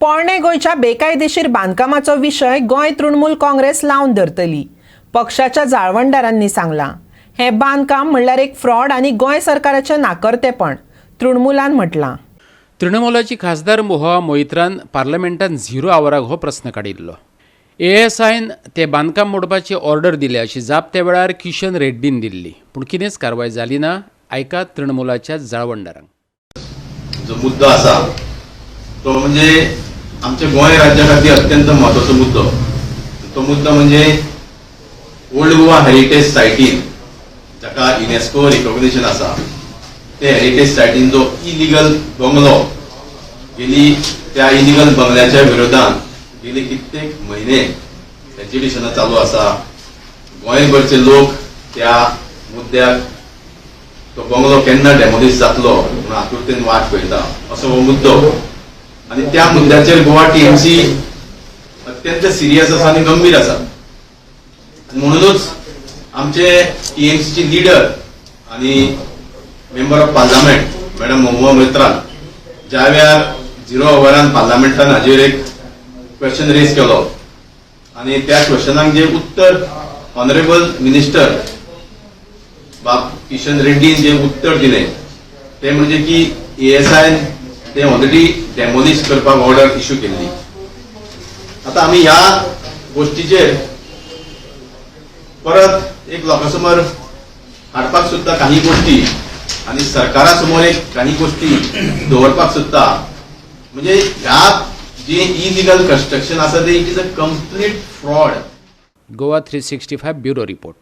पोरणे गोंयच्या बेकायदेशीर बांदकामाचो विशय गोंय तृणमूल काँग्रेस लावन धरतली, पक्षाच्या जाळवणदारांनी सांगलां. हें बांदकाम म्हणल्यार एक फ्रॉड आनी गोंय सरकाराचें नाकर्तेपण, तृणमूलान म्हटलां. तृणमूलाची खासदार महुआ मोईत्रान पार्लमेंटान झिरो आवराक हो प्रस्न काडिल्लो. एएसआयन ते बांदकाम मोडपाची ऑर्डर दिल्या अशी जाप त्या वेळार किशन रेड्डीन दिल्ली, पूण कितेंच कारवाय जाली ना. आयकात तृणमूलाच्या जाळवणदारांक. जो मुद्दो आसा तो म्हणजे आमच्या गोंय राज्या खातीर अत्यंत म्हत्वाचो मुद्दो. तो मुद्दो म्हणजे ओल्ड गोवा हेरिटेज सायटीन, जाका युनेस्को रिकॉग्निशन आसा, ते हेरिटेज सायटीन जो इलिगल बंगलो गेली, त्या इलिगल बंगल्याच्या विरोधान गेले कित्येक म्हयने एजिटेशनां चालू आसा. गोंयभरचे लोक त्या मुद्द्याक, तो बंगलो केन्ना डेमोलिश जातलो म्हणून आतुरतेन वाट पळयता, असो हो मुद्दो. आनी त्या मुद्द्याचेर गोवा टीएमसी अत्यंत सिरियस आसा आनी गंभीर आसा. आनी म्हणूनच आमचे टीएमसीचे लिडर आनी member of parliament madam Mahua Moitra ज्या वेळार झिरो ओवरान पार्लमेंटान हाजेर एक क्वेश्चन रेज केलो आनी त्या क्वेश्चनाक जे उत्तर ऑनरेबल मिनिस्टर बाब किशन रेड्डीन जे उत्तर दिलें, ते म्हणजे की एएसआयन ते ऑलरेडी डेमोलिश करपाक ऑर्डर इश्यू केल्ली. आता आमी ह्या गोष्टीचेर परत एक लोकां समोर हाडपाक सोदता काही गोष्टी आनी सरकारा समोर एक काही गोष्टी दवरपाक सोदता. म्हणजे ह्या जे इलिगल कन्स्ट्रक्शन आसा ते, it is a complete fraud. Goa 365, bureau report.